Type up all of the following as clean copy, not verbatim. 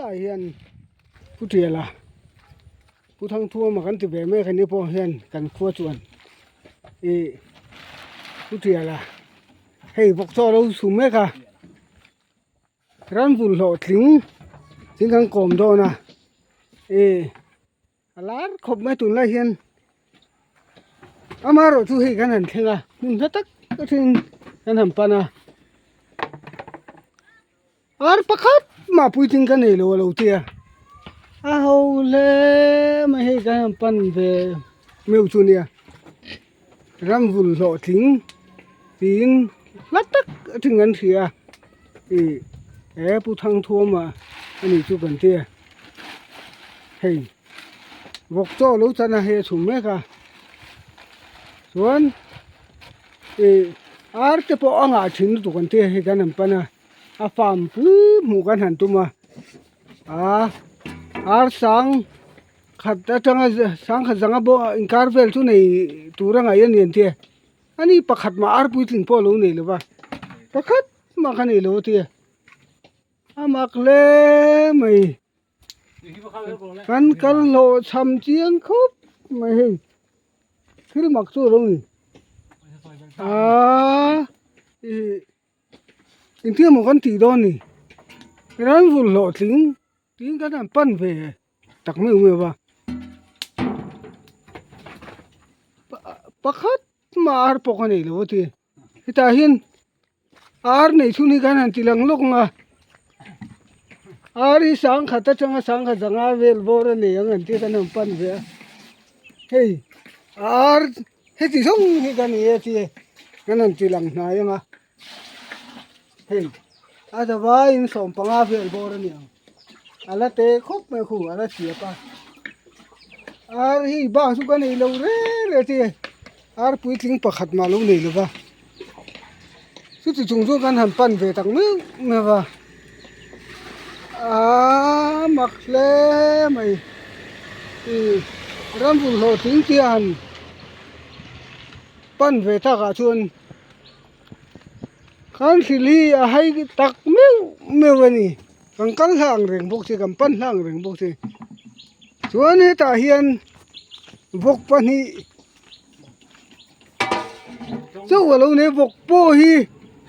Helai hian Pu Tiala Pu Thangthuama kan ti ve mek a ni pawh hian kan khua chuan ih Pu Tiala hei vawk chaw a lo chhum mek a ramvul hlawhtling thing kan kawm dawn a ih a lar khawp mai tunlai hian amaherawh chu hei kan han thleng a hmun hla tak atangin kan han pan a ar pakhat mah puitling ka nei lo a lo tia a ho hle mai hei kan han pan ve meuh chu nia ramvul hlawhtling tiin hla tak atangin an hria ih he pu Thangthuama a nih chu kan tia hei vawk chaw lo chan a hei a chhum mek a chuan ih ar te pawh a ngah thin lutuk an tia hei kan han pan a a farm pui hmuh kan han tum a ah ar sang khat atanga sangkhat zanga bawh inkar vel chu nei tur a ngaih a ni an tia ani pakhat mah ar puitling pawh a lo nei lo va pakhat mah kha nei lo a tia a mak hle mai. Kan kal hlawh cham chiang khawp mai hei thil mak chu a lo ni aaa ih engtin emaw kan tih dawn ni ran vul hlawhtling tiin kan han pan ve tak meuh meuh a pakhat mah ar pawh ka nei lo a ti hetah hian Ar nei chhun hi kan han ti lang lawk ang a, ar hi sangkhat atanga sangkhat zanga vel bawr a nei ang an tih kan han pan ve a, hei ar heti zawng hi ka ni e tih kan han ti lang hnai ang a, hei a zavaiin sawmpanga vel bawr a ni ang, a la te khawp mai khu a la chhiap a, ar hi bak chu ka nei lo reng reng a tih. Ar puitling pakhat mah lo nei lova chuti chung chu kan han pan ve tak meuh meuh a aaa mak hle mai ih ram bawlhhlawh tling te a han pan ve takah chuan kan thil hi a hai tak meuh meuh a ni kan kal hla ang reng bawk si kan pan hla ang reng bawk si chuan hetah hian vawk pahnih. Chauh a lo nei vawk pawh hi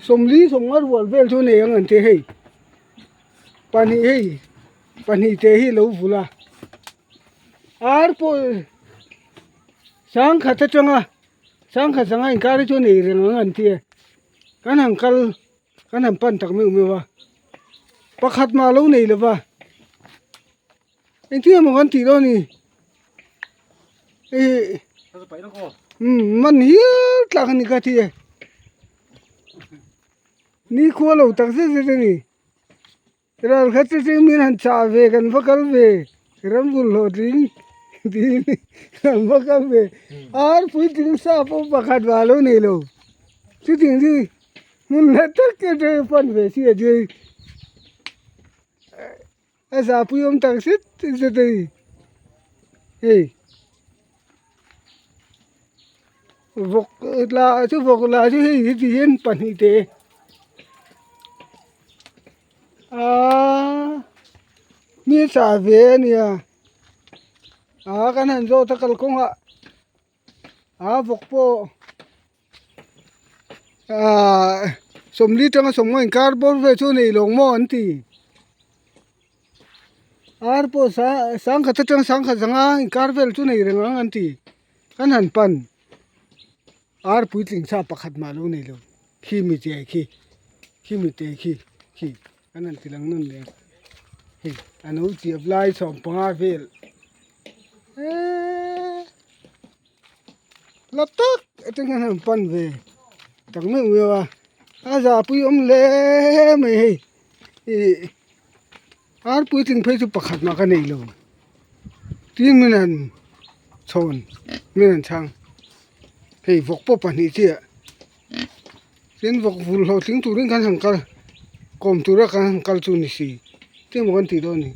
sawmli sawmnga rual vel chu a nei ang an ti hei pahnih hei pahnih te hi a lo vul a ar pawh sangkhat atanga sangkhat sanga inkar hi chu a nei reng ang an ti a kan han kal kan han pan tak meuh meuh a pakhat mah a lo nei lo va. Engtin emaw kan tih dawn ni ih man hial tlak a ni ka ti e ni khua lo tak zet zet a ni ral khat chu chu min han chah ve kan va kal ve ram bawlhhlawh tling tiin kan va kal ve ar puitling sa pawh pakhat vah lo nei lo chutiang chu hmun hla tak te chu pan ve si a chu. A zahpui awm tak zet zet a ni hei vawk la chu vawk la chu hei heti hian pahnih te aaa mi a chah ve a nia aa kan han zawt a kalkawngah aa vawk pawh. Ahh sawmli tanga sawmnga inkar bawr vel chu nei lo maw an ti ar pawh sa sangkhat atanga sangkhat zanga inkar vel chu nei reng ang an ti kan han pan ar puitling sa pakhat mah lo nei lo khi mi che khi khi mi te khi khi kan han ti lang nawn leh hei a no chiap lai sawm panga vel eeee. La tak atang hian an pan ve tak meuh meuh a a zahpui awm hle mai hei ih ar puitling phei chu pakhat mah ka nei lo tin min han chhawn min han chhang hei vawk pawh pahnih chiah tin vawk vul hlawhtling turin kan han kal kawm tura kan han kal chu ni si tin maw kan tih dawn ni.